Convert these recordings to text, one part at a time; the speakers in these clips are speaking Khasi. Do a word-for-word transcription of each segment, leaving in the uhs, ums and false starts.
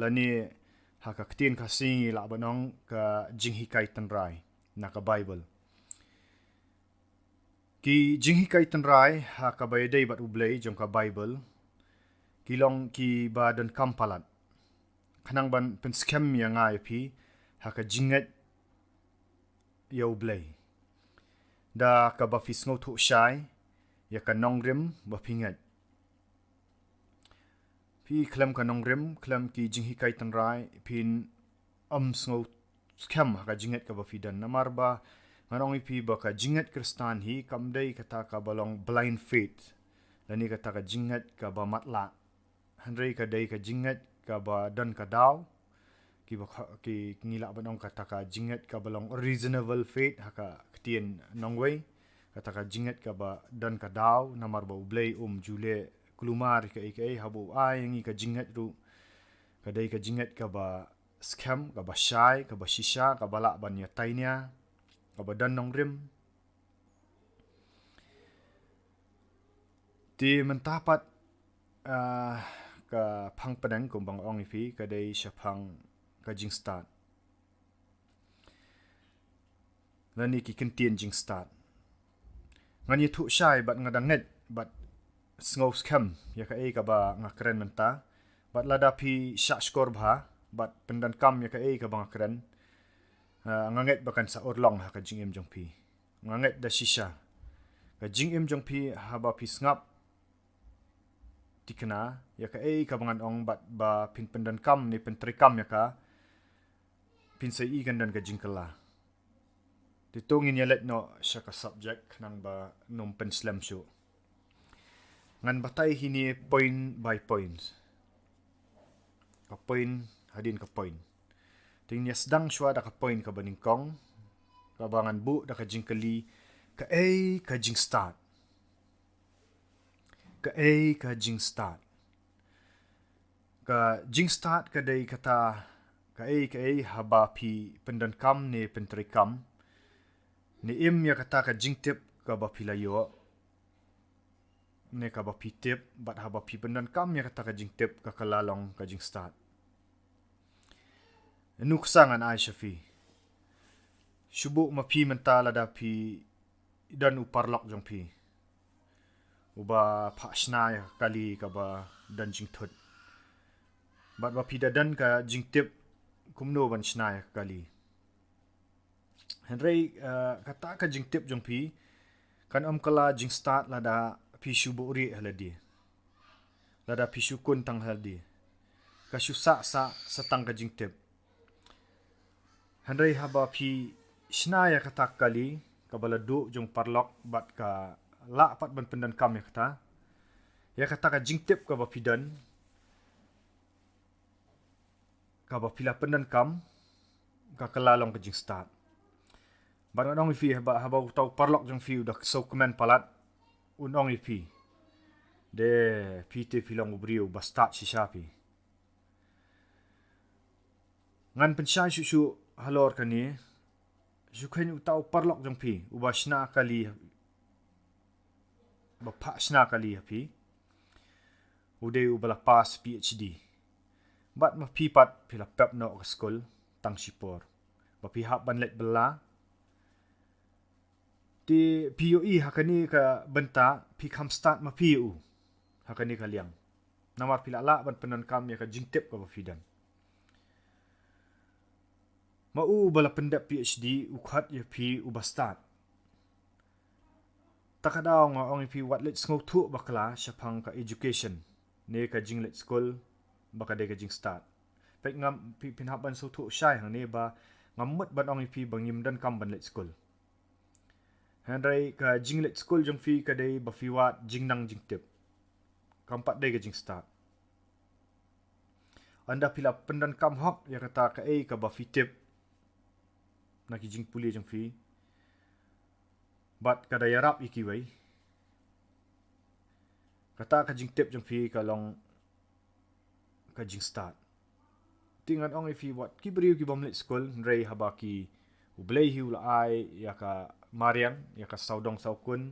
lane ha ka ktien Khasi ngi lah ban ong ka jinghikai tynrai na ka Baibl. Ki jinghikai tynrai ha kaba ïadei bad U Blei jong ka Baibl ki long kiba donkam palat, khnang ban pynskhem ïa nga ïa phi ha ka jingngeit ïa U Blei, da kaba phi sngewthuh shai ïa ka nongrim ba phi ngeit. Phi khlem ka nongrim, khlem ki jinghikai tynrai, phin ym sngewskhem ha ka jingngeit kaba phi don. Namar ba ngan ong ïa phi ba ka jingngeit Khristan hi kam dei kata kaba long blind faith, lane kata ka jingngeit kaba matlah. Hynrei ka dei ka jingngeit kaba don ka daw, kiba kha-, ki, ngi lah ban ong kata ka jingngeit kaba long reasonable faith ha ka ktien nongwei. Kata ka jingngeit kaba don ka daw, namar ba U Blei um ju leh kulmar ïa kaei kaei, haba u ai ïa ngi ka jingngeit ruh, ka dei ka jingngeit kaba skhem, kaba shai, kaba shisha, kaba lah ban ïatainia, kaba don nongrim. Te mynta pat, ah, ka phang pdeng kumba nga ong ïa phi ka dei shaphang ka jingstad, lane ki kyntien jingstad. Ngan ïathuh shai bad nga dang ngeit bad sngewskhem ïa kaei kaba nga kren mynta. Bad lada phi shah shkor bha bad pyndonkam ïa kaei kaba nga kren, ah, nga ngeit ba kan sa urlong ha ka jingim jong phi. Nga ngeit da shisha ka jingim jong phi haba phi sngap thikna ïa kaei kaba ngan ong bad ba phin pyndonkam ne pyntreikam ïa ka, phin sa ïohi kan don ka jingkylla. Te to ngin ïa leit noh sha ka subject khnang ba nym pynslem shuh. Ngan batai hi ne point by point, ka point hadien ka point. Te ngin ïa sdang shuwa da ka point kaba nyngkong, kaba ngan buh da ka jingkylli, kaei ka jingstad? Kaei ka jingstad? Ka jingstad ka dei kata kaei kaei haba phi pyndonkam ne pyntreikam, ne im ïa kata ka jingtip kaba phi la ïoh, ne kaba phi tip, bad haba phi pyndonkam ïa kata ka jingtip ka kylla long ka jingstad. Nuksa ngan ai sha phi. Shu buh ma phi mynta lada phi don u paralok jong phi uba phah shna ïa ka kali kaba don jingthut, bad ba phi da don ka jingtip kumno ban shna ïa ka kali. Hynrei, eh, kata ka jingtip jong phi kan ym kylla jingstad lada phi shu buhrieh ha lade, lada phi shu kun tang ha lade. Ka shu sah sah sa tang ka jingtip. Hynrei haba phi shna ïa kata ka kali kaba la duh jong paralok bad ka lah pat ban pyndonkam ïa kata, ïa kata ka jingtip kaba phi don, kaba phi la pyndonkam, ka kylla long ka jingstad. Bad ngan ong ïa phi haba, haba uta u paralok jong phi u da sngewkmen palat, un ong ïa phi, de, phi te phi long u briew ba stad shisha phi. Ngan pynshai shuh shuh halor kane. Shu kheiñ uta u paralok jong phi uba shna kali, ba phah shna kali ha phi, u dei uba la pass PhD. Bad ma phi pat phi la pep noh ka skul tang shipor ba phi hap ban leit bylla. Te phi ïohi ha kane ka bynta phi kham stad ma phi ïa u ha kane ka liang, namar phi la lah ban pyndonkam ïa ka jingtip kaba phi don. Ma u uba la pyndep PhD u khot ïa phi uba stad. Ta ka daw nga ong ïa phi wat leit sngewthuh bakla shaphang ka education ne ka jingleit skul ba ka dei ka jingstad. Peit, ngam, phi, phin hap ban sngewthuh shai hangne ba ngam mut ban ong ïa phi ba ngim donkam ban leit skul. Hynrei ka jingleit skul jong phi ka dei ba phi wad jingnang jingtip, kam pat dei ka jingstad. Ynda phi la pyndonkam hok ïa kata kaei kaba phi tip na ki jingpule jong phi, bad ka da ïarap ïa kiwei, kata ka jingtip jong phi ka long ka jingstad. Te ngan ong ïa phi wat ki briew ki bym leit skul, hynrei haba ki, U Blei hi u la ai ïa ka mariang, ïa ka sawdong sawkun,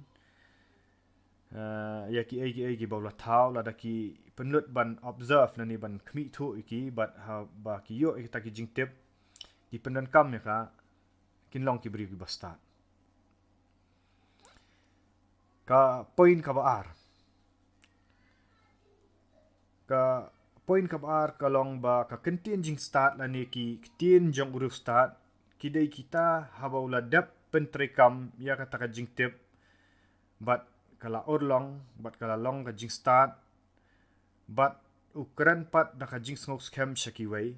eh, ïa kiei kiei kiba u la thaw, lada ki pynlut ban observe lane ban khmih thuh ïa ki, bad haba ki ïoh ïa kita ki jingtip, ki pyndonkam ïa ka, kin long ki briew kiba stad. Ka point kaba ar. Ka point kaba ar ka long ba ka kyntien jingstad lane ki ktien jong u riewstad, ki dei kita haba u la dep pyntreikam ïa kata ka jingtip, bad ka la urlong, bad ka la long ka jingstad, bad u kren pat da ka jingsngewskhem sha kiwei,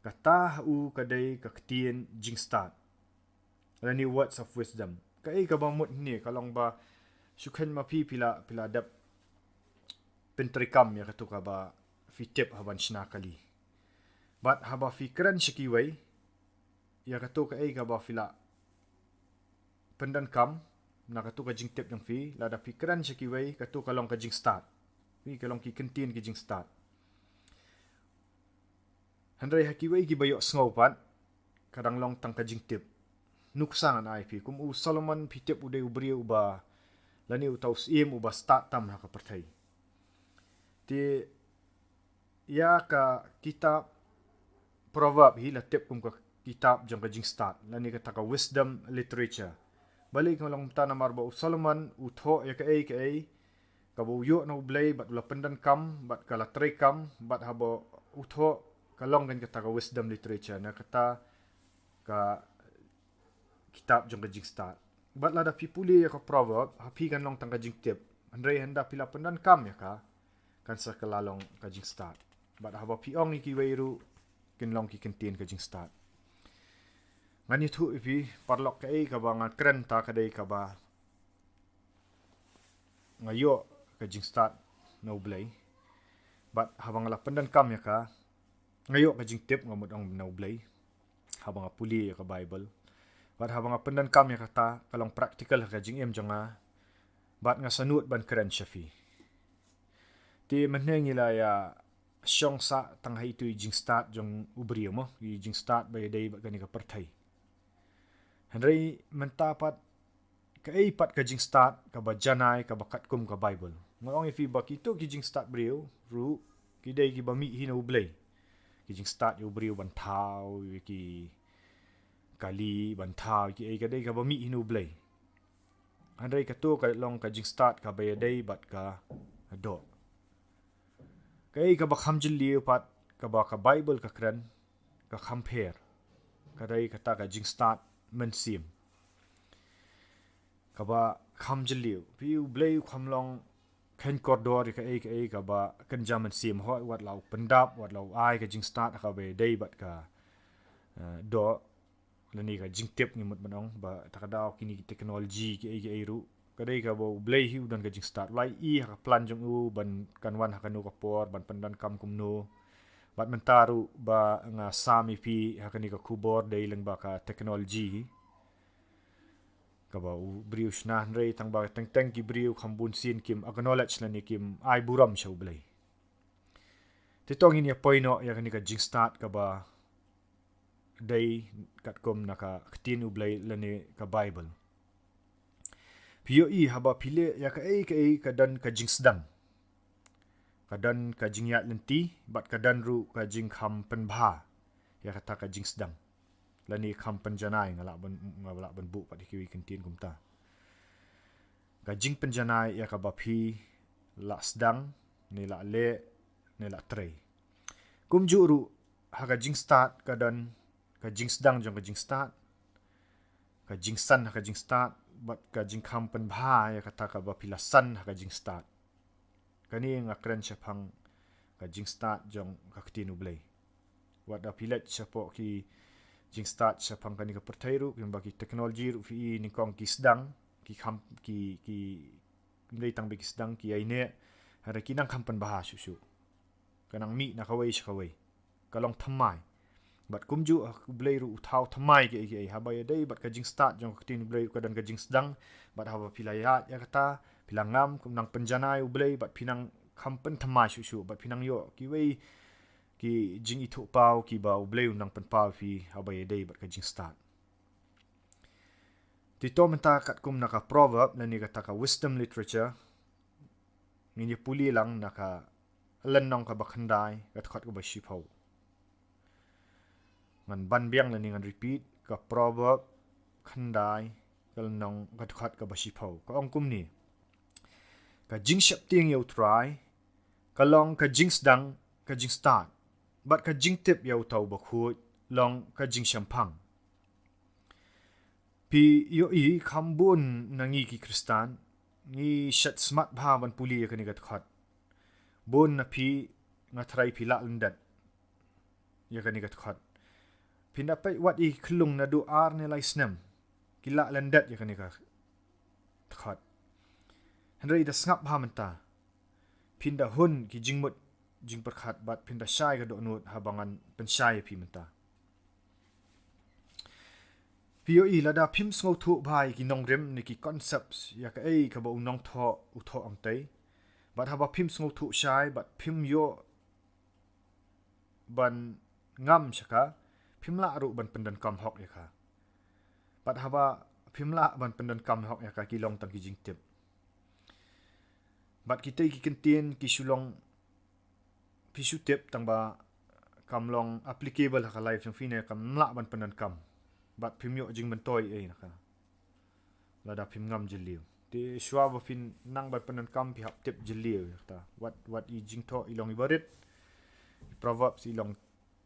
kata ha u ka dei ka ktien jingstad, lane words of wisdom. Kaei kaba mut hangne ka long ba, shu khein ma phi, phi la, phi la dep pyntreikam ïa kato kaba phi tip ha ban shna kali. Bad haba phi kren sha kiwei ïa kato kaei kaba phi la pyndonkam na kato ka jingtip jong phi, lada phi kren sha kiwei, kato ka long ka jingstad. Phi, ka long ki kyntien ki jingstad. Hynrei ha kiwei kiba ïohsngew pat, ka dang long tang ka jingtip. Nuksa ngan ai phi, kum u Solomon phi tip u dei u briew uba, lane uta u syiem uba stad tam ha ka pyrthei. Te ïa ka kitab Proverb hi la tip kum ka kitab jong ka jingstad, lane kata ka wisdom literature. Balei nga long kumta? Namar ba u Solomon u thoh ïa kaei kaei kaba u ïoh na u Blei, bad u la pyndonkam, bad ka la treikam, bad haba u thoh, ka long kein kata ka wisdom literature, na kata ka kitab jong ka jingstad. Bad lada phi pule ïa ka Proverb, ha phi kan long tang ka jingtip. Hynrei hynda phi la pyndonkam ïa ka, kan sa ka la long ka jingstad. Bad haba phi ong ïa kiwei ruh, kin long ki kyntien ka jingstad. Ngan ïathuh ïa phi, paralok, kaei kaba nga kren, ta ka dei kaba nga ïoh ka jingstad na u Blei. Bad haba nga la pyndonkam ïa ka, nga ïoh ka jingtip, nga mut ong, na u Blei. Haba nga pule ïa ka Bible, bad haba nga pyndonkam ïa kata, ka long practical ha ka jingim jong nga. Bad nga sngewnud ban kren sha phi. Te mynne ngi la ïa shong sah tang ha itu i jingstad jong u briew mo, i jingstad ba ïadei bad kane ka pyrthei. Hynrei mynta pat, kaei pat ka jingstad kaba janai, kaba katkum ka Bible? Nga ong ïa phi ba kito ki jingstad briew ruh, ki dei kiba mih hi na u Blei. Ki jingstad ïa u briew ban thaw ïa ki kali, ban thaw ïa kiei, ka dei kaba mih hi na u Blei. Hynrei kato ka long ka jingstad kaba ïadei bad ka doh. Kaei kaba kham jylliew pat, kaba ka Bible ka kren, ka kham pher, ka dei kata ka jingstad mynsiem. Kaba kham jylliew. Phi, u Blei u kham long kheiñ kordor ïa kaei kaei kaba kynja mynsiem. Hooid, wat la u pyndap, wat la u ai ka jingstad ha kaba ïadei bad ka, eh, doh, lane ka jingtip, ngi mut ban ong, ba ta ka daw kine ki technology kiei kiei ruh, ka dei kaba u Blei hi u don ka jingstad. U la ïohi ha ka plan jong u ban kan wan ha kano ka por, ban pyndonkam kumno. Bad mynta ruh ba nga sam ïa phi ha kane ka khubor, dei lyngba ka technology hi kaba u briew u shna, hynrei tang ba teng teng ki briew kham bun sien kim acknowledge lane kim ai burom sha u Blei. Te to ngin ïa poi noh ïa kane ka jingstad kaba dei katkum na ka ktien u Blei lane ka Bible. Phi ïohi, haba phi leh ïa kaei kaei ka don ka jingsdang. Ka don ka jingïaid lynti, bad ka don ruh ka jingkham pynbha ïa kata ka jingsdang. Lane kham pynjanai, nga lah ban, nga lah ban buh pat ïa kiwei ki kyntien kumta. Ka jingpynjanai ïa kaba phi la sdang, ne la leh, ne la trei. Kumjuh ruh, ha ka jingstad ka don ka jingsdang jong ka jingstad, ka jingsan ha ka jingstad, bad ka jingkham pynbha ïa kata kaba phi la san ha ka jingstad. Kane nga kren shaphang ka jingstad jong ka ktien u Blei. Wat da phi leit shapoh ki jingstad shaphang kane ka pyrthei ruh, kiba ki technology ruh, phi i nyngkong ki sdang, ki kham, ki, ki, ym dei tang ba ki sdang, ki ïaineh, hynrei ki nang kham pynbha shuh shuh. Ka nang mih na kawei sha kawei. Ka long thymmai. Bad kumjuh ha u Blei ruh u thaw thymmai kiei kiei. Haba ïadei bad ka jingstad jong ka ktien u Blei ruh ka don ka jingsdang. Bad haba phi la ïaid ïa kata, phi la ngam, kum nang pynjanai u Blei, bad phi nang kham pynthymmai shuh shuh, bad phi nang ïoh kiwei ki jingithuhpaw kiba u Blei u nang pynpaw ïa phi haba ïadei bad ka jingstad. Te to mynta katkum na ka Proverb, lane kata ka wisdom literature, ngin ïa pule lang na ka lynnong kaba khyndai, ka dkhot kaba shiphew. Ngan ban biang lane ngan repeat, ka Proverb khyndai, ka lynnong, ka dkhot kaba shiphew. Ka ong kumne: Ka jingsheptieng ïa U Trai ka long ka jingsdang, ka jingstad, bad ka jingtip ïa uta uba khuid long ka jingshemphang. Phi ïohi, kham bun na ngi ki Khristan ngi shait smat bha ban pule ïa kane ka dkhot. Bun na phi, nga tharai phi lah lyndet ïa kane ka dkhot. Phin da peit wat ïa ki khyllung naduh ar ne lai snem, ki lah lyndet ïa kane ka dkhot. Hynrei da sngap bha mynta. Phin da hun ki jingmut jingpyrkhat bad phin da shai ka dohnud haba ngan pynshai ïa phi mynta. Phi ïohi, lada phim sngewthuh bha ïa ki nongrim ne ki concepts ïa kaei kaba u nongthoh u thoh, ym tei, bad haba phim sngewthuh shai bad phim ïoh ban ngam sha ka, phim lah ruh ban pyndonkam hok ïa ka. Bad haba phim lah ban pyndonkam hok ïa ka, ki long tang ki jingtip. Bad kitei ki kyntien ki shu long, phi shu tip tang ba kam long applicable ha ka life jong phi ne kam lah ban pyndonkam. Bad phim ïoh jingmyntoi ei na ka, lada phim ngam jylliew. Te shuwa ba phin nang ban pyndonkam, phi hap tip jylliew ïa kata. Wat, wat i jingthoh i long iba rit. I Proverbs i long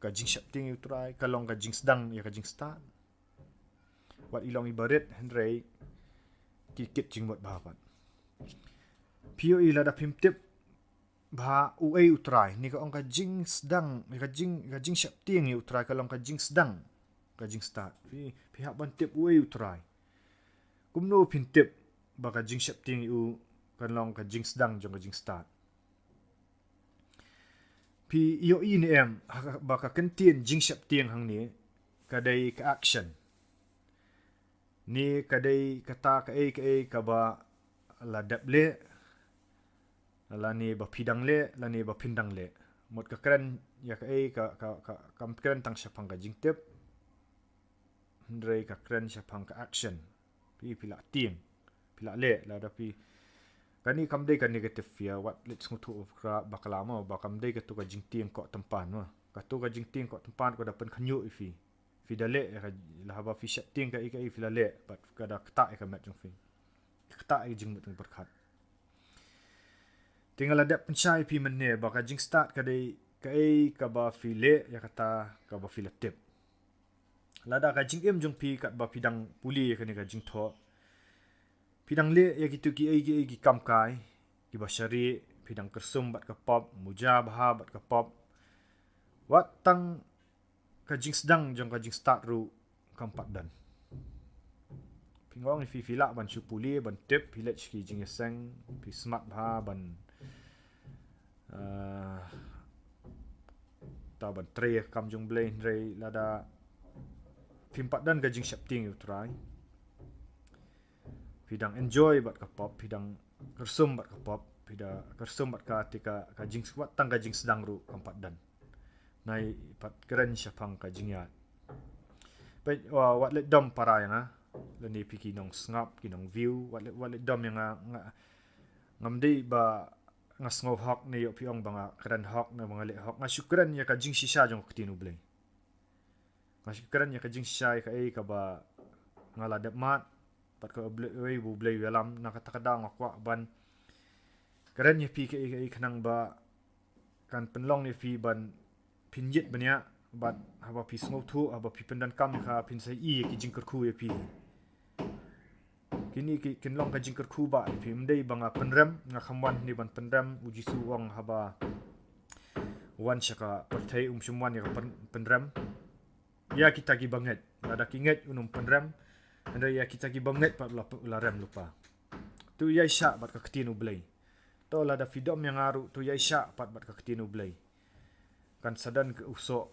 ka jingsheptieng ïa U Trai ka long ka jingsdang ïa ka jingstad. Wat i long iba rit, hynrei ki kit jingmut bha pat. Phi ïohi, lada phim tip bha uei U Trai, ne ka ong ka jingsdang, ka jing, ka jingsheptieng ïa U Trai ka long ka jingsdang, ka jingstad. Phi, phi hap ban tip uei U Trai. Kumno phin tip ba ka jingsheptieng ïa u kan long ka jingsdang jong ka jingstad? Phi ïohi ne em, ha, ba ka kyntien jingsheptieng hangne ka dei ka action, ne ka dei kata kaei kaei kaba la dep leh, lane ba phi dang leh, lane ba phin dang leh. Mut ka kren ïa kaei ka, ka, ka, kam kren tang shaphang ka jingtip, hynrei ka kren shaphang ka action. Phi, phi lah tieng, phi lah leh, lada phi, kane kam dei ka negative ïa, wat leit sngewthuh bakla, bakla mo, ba kam dei kato ka jingtieng koh tympan mo. Kato ka jingtieng koh tympan ka da pynkhynñiuh ïa phi. Phi da leh ïa ka, la haba phi sheptieng kaei kaei phi la leh, bad ka da ktah ïa ka met jong phi. Ka ktah ïa ka jingmut jingpyrkhat. Te nga la dep pynshai ïa phi mynne ba ka jingstad ka dei kaei kaba phi leh ïa kata kaba phi la tip. Lada ka jingim jong phi katba phi dang pule ïa kane ka jingthoh, phi dang leh ïa kito kiei kiei ki kam kai kiba shariah, phi dang kyrsum bad ka pop, muja bha bad ka pop, wat tang ka jingsdang jong ka jingstad ruh kam pat don. Phi, nga ong ïa phi, phi lah ban shu pule, ban tip, phi leit sha ki jingïaseng, phi smat bha ban, ah, ta ban trei ïa ka kam jong U Blei, hynrei lada phim pat don ka jingsheptieng ïa U Trai, phi dang enjoy bad ka pop, phi dang kyrsum bad ka pop, phi da kyrsum bad ka, te ka, ka jing, wat tang ka jingsdang ruh kam pat don. Nai pat kren shaphang ka jingïaid. Peit, wa, wat leit dom para ïa nga, lane phi ki nongsngap, ki nong view, wat leit, wat leit dom ïa nga, nga, ngam dei ba nga sngew hok ne ïoh phi ong ba nga kren hok ne ba nga leh hok. Nga shu kren ïa ka jingshisha jong ka ktien U Blei. Nga shu kren ïa ka jingshisha ïa kaei kaba nga la dep mad, bad kawei ba U Blei u ïalam, na kata ka daw nga kwah ban kren ïa phi kaei kaei khnang ba kan pynlong ïa phi ban phin ïit bniah, bad haba phi sngewthuh, haba phi pyndonkam ïa ka, phin sa ïohi ïa ki jingkyrkhu ïa phi. Kine ki, kin long ka jingkyrkhu ba ïa phi. Ym dei ba nga pynrem, nga kham wan hangne ban pynrem, U Jisu u ong haba u wan sha ka pyrthei um shym wan ïa ka pyn-, pynrem ïa kita kiba ngeit. Lada ki ngeit un ym pynrem, hynrei ïa kita kiba ngeit pat u la, u la rem lypa. To ïaishah bad ka ktien U Blei. To lada phi dom ïa nga ruh, to ïaishah pat bad ka ktien U Blei. Kan sa don ka u soh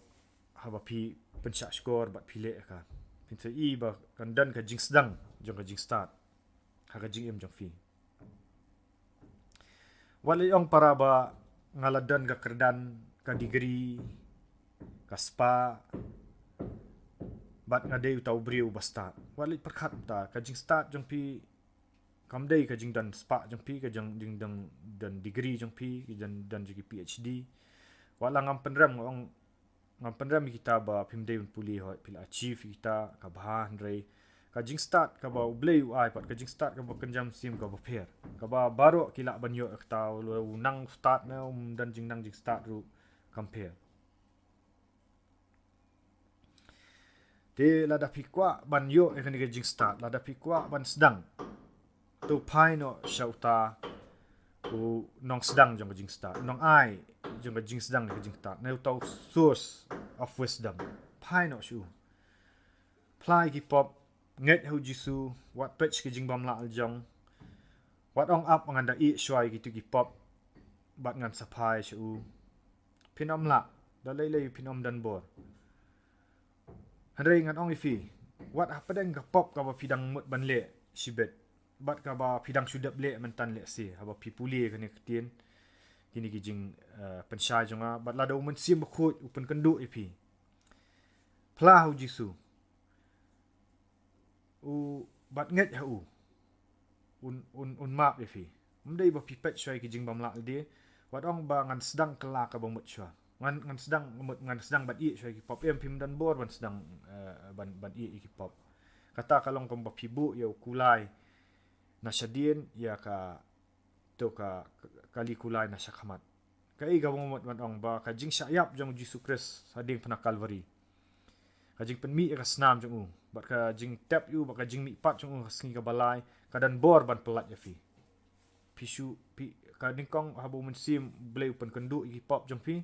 haba phi pynshah shkor bad phi leh ïa ka. Phin sa ïohi ba kan don ka jingsdang jong ka jingstad ha ka jingim jong phi. Wat leit ong para ba nga la don ka kyrdan, ka degree, ka spah, bad nga dei uta u briew uba stad. Wat leit pyrkhat mynta, ka jingstad jong phi kam dei ka jingdon spah jong phi, ka jing, jingdon, don degree jong phi, ka jingdon jong ki P H D. Wat la ngam pynrem, nga ong, ngam pynrem ïa kita ba phim dei ban pule hooid, phi la achieve ïa kita, ka bha, hynrei ka jingstad kaba U Blei u ai bad ka jingstad kaba kynja mynsiem kaba pher. Kaba baroh ki lah ban ïoh ïa kata, u nang stad ne um don jingnang jingstad ruh kam pher. Te lada phi kwah ban ïoh ïa kane ka jingstad, lada phi kwah ban sdang, to phai noh sha uta u nongsdang jong ka jingstad, nongai jong ka jingsdang ka jingstad, ne uta u source of wisdom. Phai noh sha u. Phla ïa ki pop, ngeit ha U Jisu, wat peit sha ki jingbymlah la jong. Wat ong, ap, ngan da ïeh shuwa ïa kito ki pop bad ngan sa phai sha u. Phin ym lah, da lei lei phin ym don bor. Hynrei ngan ong ïa phi, wat hapdeng ka pop kaba phi dang mut ban leh shibit, bad kaba phi dang shu dep leh mynta, lehse haba phi pule kane ka ktien, kine ki jing, eh, pynshai jong nga, bad lada U Mynsiem Bakhuid u pynkynduh ïa phi, phla ha U Jisu, u, bad ngeit ha u, un, un, un map ïa phi. Ym dei ba phi peit shuwa ïa ki jingbymlah lade. Wat ong ba ngan sdang kylla kaba mut shuwa, ngan, ngan sdang mut, ngan sdang ban ïeh shuwa ïa ki pop. Em, phim don bor ban sdang, eh, ban, ban ïeh ïa ki pop. Kata ka long kumba phi buh ïa u kulai na shadien, ïa ka, to ka, ka, kali kulai na shakhmat. Kaei kaba nga mut ban ong, ba ka jingshah ïap jong U Jisu Khrist ha diengphna Kalbari, ka jingpynmih ïa ka snam jong u, bad ka jingtep ïa u, bad ka jingmihpat jong u ha ka sngi kaba lai, ka don bor ban pyllait ïa phi. Phi shu, phi, ka nyngkong haba U Mynsiem Blei u pynkynduh ïa ki pop jong phi,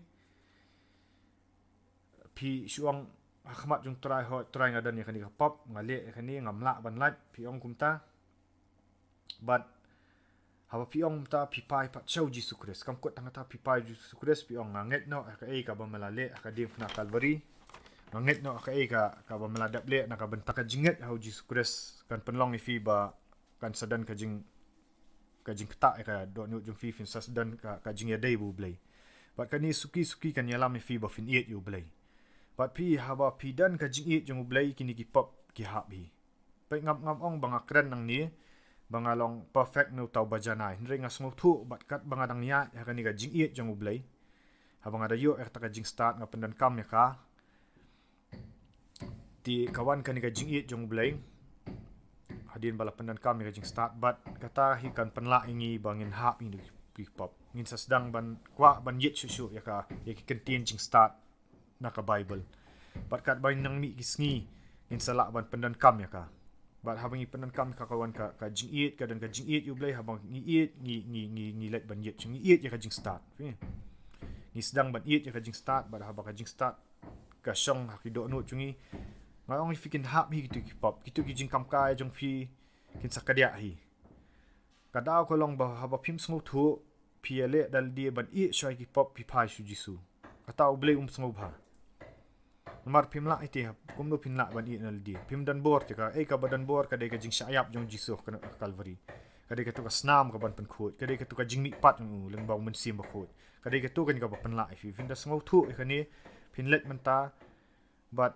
phi shu ong ha khmat jong U Trai, hooid Trai, nga don ïa kane ka pop, nga leh ïa kane, ngam lah ban lait, phi ong kumta. Bad haba phi ong kumta, phi phai pat sha U Jisu Khrist. Kam kut tang kata, phi phai U Jisu Khrist, phi ong, nga ngeit noh ha kaei kaba me la leh ha ka diengphna Kalbari. Nga ngeit noh ha kaei ka, kaba me la dep leh, na ka bynta ka jingngeit ha U Jisu Khrist kan pynlong ïa phi ba kan sa don ka jing, ka jingktah ïa ka dohnud jong phi, phin sa don ka, ka jingïadei bad U Blei. Bad kane suki suki kan ïalam ïa phi ba phin ïeit ïa U Blei. Bad phi, haba phi don ka jingïeit jong U Blei, kine ki pop ki hap hi. Peit, ngam, ngam ong ba nga kren nangne ba nga long perfect ne uta uba janai. Hynrei nga sngewthuh bad katba nga dang ïaid ha kane ka jingïeit jong U Blei, haba nga da ïoh ïa kata ka jingstad, nga pyndonkam ïa ka. Te ka wan kane ka jingïeit jong U Blei hadien ba la pyndonkam ïa ka jingstad, bad kata hi kan pynlah ïa ngi ba ngin hap ïa kine ki pop. Ngin sa sdang ban kwah ban ïeit shuh shuh ïa ka, ïa ki kyntien jingstad na ka Baibl. Bad katba ngin nang mih ki sngi, ngin sa lah ban pyndonkam ïa ka. Bad haba ngi pyndonkam ïa ka, ka wan ka, ka jingïeit, ka don ka jingïeit ïa U Blei, haba ngi ïeit, ngi, ngi, ngi, ngi leit ban ïeit, ngi ïeit ïa ka jingstad. Ngi sdang ban ïeit ïa ka jingstad, bad haba ka jingstad ka shong ha ki dohnud jong ngi. Nga ong ïa phi, kin hap hi kito ki pop, kito ki jingkam kai jong phi kin sa kdiah hi. Ka daw ka long ba haba phim sngewthuh, phi ïaleh da lade ban ïeh shuwa ïa ki pop, phi phai sha U Jisu. Kata U Blei um sngewbha. Namar phim lah ïa te, kumno phin lah ban ïeh na lade? Phim don bor te, kaei kaba don bor ka dei ka jingshah ïap jong U Jisu ha Kalbari. Ka dei kato ka snam kaban pynkhuid, ka dei kato ka jingmihpat jong u lyngba U Mynsiem Bakhuid. Ka dei kato kane kaba pynlah ïa phi. Phin da sngewthuh ïa kane, phin leit mynta, bad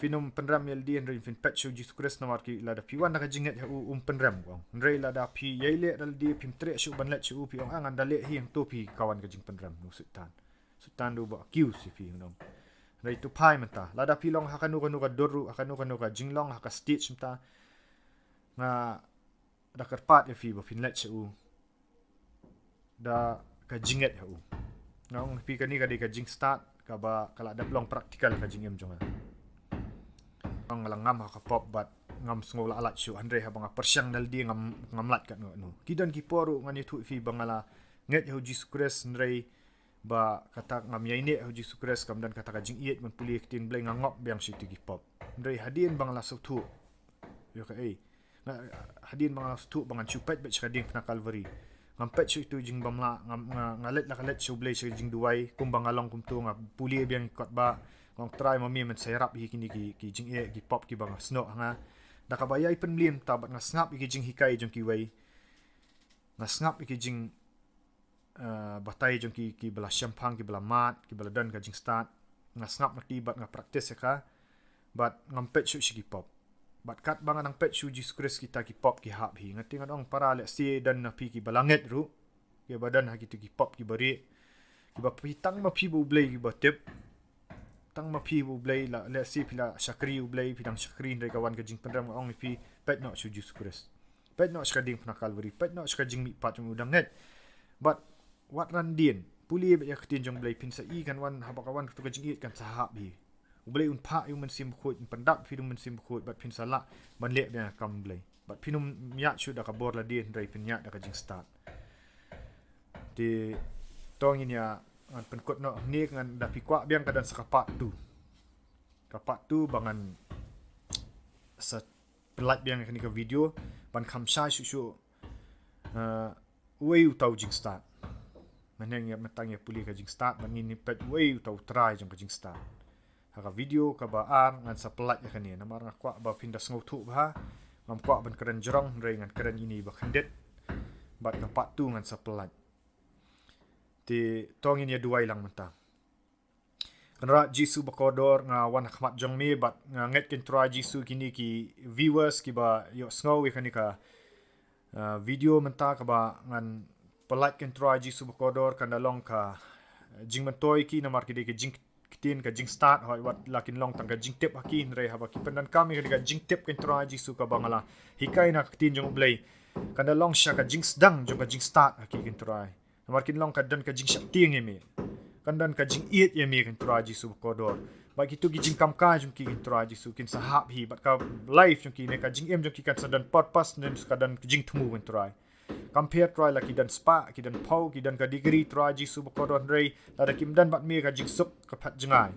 phin ym pynrem ïa lade, hynrei phin peit sha U Jisu Khrist, namar ki, lada phi wan da ka jingngeit ha u, um pynrem, kong. Hynrei lada phi ïaileh da lade, phim treh shuh ban leit sha u, phi ong, ah, ngan da leh hi, hangto phi ka wan ka jingpynrem, no, Soitan. Soitan u ba accuse ïa phi, kong. Hynrei to phai mynta. Lada phi long ha kano kano ka dur ruh, ha kano kano ka jinglong, ha ka stage mynta, nga da kyrpad ïa phi ba phin leit sha u da ka jingngeit ha u. Nga ong ïa phi, kane ka dei ka jingstad kaba ka la dep long practical ha ka jingim jong nga. Nga la ngam ha ka pop bad ngam sngew la lait shuh, hynrei haba nga pyrshang da lade, ngam, ngam lait katno katno. Ki don ki por ruh ngan ïathuh ïa phi ba nga la ngeit ha U Jisu Khrist, hynrei ba kata ngam ïaineh ha U Jisu Khrist, kam don kata ka jingïeit ban pule ïa ka ktien Blei, nga ngop biang sha kito ki pop. Hynrei hadien ba nga la sngewthuh ïa kaei, nga, hadien ba nga la sngewthuh ba ngan shu peit beit sha ka diengphna Kalbari, ngam peit shuh ïa kito ki jingbymlah, ngam, nga, nga leit la ka leit sha U Blei sha ka jingduwai, kumba nga long kumto, nga pule biang ïa ki kot ba, nga ong, Trai, ma me men sa ïarap ïa kine ki, ki jingeh, ki pop kiba nga snoh ha nga. Da kaba ïai pynmlien mynta bad nga sngap ïa ki jinghikai jong kiwei, nga sngap ïa ki jing, eh, batai jong ki, kiba la shemphang, kiba la mad, kiba la don ka jingstad. Nga sngap na ki bad nga practice ïa ka. Bad ngam peit shuh sha ki pop. Bad katba nga nang peit sha u Jisu Khrist kita ki pop ki hap hi. Nga tip ngan ong para lehse don na phi kiba la ngeit ruh. Kiba don ha kito ki pop kiba rieh. Kiba phi tang ma phi bad u Blei kiba tip. Tang ma phi bad u Blei la, lehse phi la shakri u Blei, phi dang shakri hynrei ka wan ka jingpynrem, nga ong ïa phi, peit noh sha u Jisu Khrist. Peit noh sha ka diengphna Kalbari, peit noh sha ka jingmihpat jong u dang ngeit. Bad wat ran dien, pule beit ïa ka ktien jong u Blei, phin sa i kan wan, haba ka wan kato ka jingïeit kan sa hap hi. U Blei un phah ïa u Mynsiem Bakhuid, un pyndap ïa phi da u Mynsiem Bakhuid, bad phin sa lah ban leh biang ïa ka kam u Blei. Bad phin ym ïaid shuh da ka bor lade hynrei phin ïaid da ka jingstad. Te to ngin ïa, ngan pynkut noh hangne, ngan, da phi kwah biang ka don sa ka part two. Ka part two ba ngan sa pynlait biang ïa kane ka video ban kham shai shuh shuh, eh, uei uta u jingstad. Mynhynnin ïa, mynta ngi ïa pule ka jingstad, bad ngin ïa peit uei uta u trai jong ka jingstad. Ha ka video kaba ar ngan sa pynlait ïa kane, namar nga kwah ba phin da sngewthuh bha. Ngam kwah ban kren jrong hynrei ngan kren ïa ine iba khyndiat. Bad ka part two ngan sa pynlait. Te to ngin ïa duwai lang mynta. Kynrad Jisu bakordor, nga wan ha khmat jong me bad nga ngeit, ko Trai Jisu, kine ki viewers kiba ïohsngew ïa kane ka, uh, video mynta kaba ngan pynlait, ko Trai Jisu bakordor, kan da long ka jingmyntoi ïa ki namar ki dei ka jingktien, ka jingstad, hooid wat la kin long tang ka jingtip ha ki hynrei haba ki pyndonkam ïa kane ka jingtip, ko Trai Jisu, kaba nga la hikai na ka ktien jong u Blei, kan da long sha ka jingsdang jong ka jingstad ha ki, ko Trai. Namar kin long ka don ka jingsheptieng ïa me. Kan don ka jingïeit ïa me, ko Trai Jisu bakordor. Bad kito ki jingkam kai jong ki, ko Trai Jisu, kin sa hap hi, bad ka life jong ki ne ka jingim jong ki kan sa don purpose, ne ka don jingthmu, ko Trai. Kam pher Trai, la ki don spah, ki don phew, ki don ka degree Trai Jisu bakordor, hynrei lada kim don bad me ka jingsuk ka phet jngai.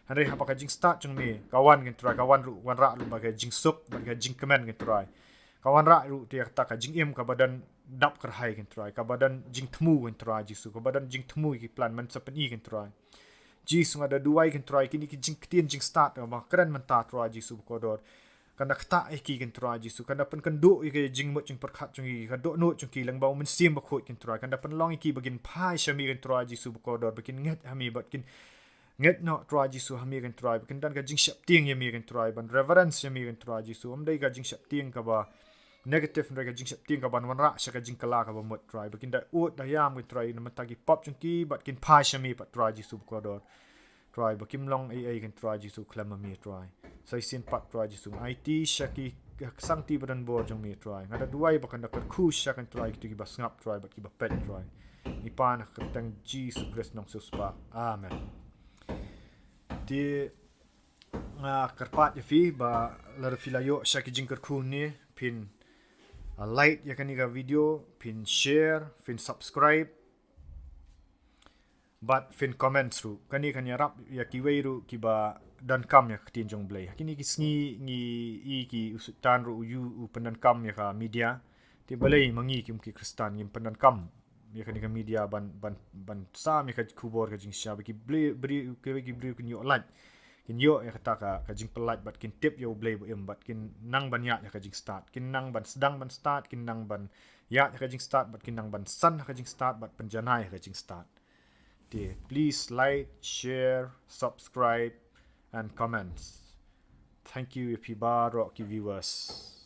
Hynrei haba ka jingstad jong me ka wan, ko Trai, ka wan ruh, wanrah ruh bad ka jingsuk, bad ka jingkmen, ko Trai. Ka wanrah ruh te ïa kata ka jingim kaba don dap kyrhai, ko Trai, kaba don jingthmu, ko Trai Jisu, kaba don jingthmu ïa ki plan mynta sa pyni, ko Trai. Jisu, nga da duwai, ko Trai, kine ki jingktien jingstad kaba nga kren mynta Trai Jisu bakordor, kan da ktah ïa ki, ko Trai Jisu, kan da pynkynduh ïa ka jingmut jingpyrkhat jong ki, ka dohnud jong ki lyngba u Mynsiem Bakhuid, ko Trai, kan da pynlong ïa ki ba kin phai sha me, ko Trai Jisu bakordor, ba kin ngeit ha me, bad kin ngeit noh Trai Jisu ha me, ko Trai, ba kin don ka jingsheptieng ïa me, ko Trai, ban reverence ïa me, ko Trai Jisu. Ym dei ka jingsheptieng kaba negative, hynrei ka jingsheptieng kaban wanrah sha ka jingkylla kaba mut, Trai, ba kin da ud da ïam, ko Trai, na bynta ki pop jong ki, bad kin phai sha me pat Trai Jisu bakordor. Trai, ba kim long ei ei, ko Trai Jisu, khlem ma me, Trai. Sa shisien pat Trai Jisu, nga aiti sha ki, ki sangti ba don bor jong me, Trai. Nga da duwai ba kan da kyrkhu sha, ko Trai, kito kiba sngap, Trai, bad kiba peit, Trai. Ngi pan ha ka kyrteng Jisu Khrist nongsiewspah. Amen. Te nga kyrpad ïa phi ba lada phi la ïoh sha ki jingkyrkhu ne, phin, uh, like ïa kane ka video, phin share, phin subscribe, bad phin comment ruh. Kane kan ïarap ïa kiwei ruh kiba donkam ïa ka ktien jong u Blei. Ha kine ki sngi ngi i ki u Soitan ruh u ïoh u pyndonkam ïa ka media. Te balei ma ngi kum ki Khristan ngim pyndonkam ïa kane ka media ban, ban, ban sam ïa ka khubor ka jingshisha, ba ki briew, briew, ki, ki briew kin ïoh lait, kin ïoh ïa kata ka, ka jingpyllait, bad kin tip ïa u Blei ba im, bad kin nang ban ïaid ïa ka jingstad, kin nang ban sdang ban stad, kin nang ban ïaid ïa ka jingstad, bad kin nang ban san ha ka jingstad, bad pynjanai ha ka jingstad. Te please like, share, subscribe and comments. Thank you ïa phi baroh ki viewers.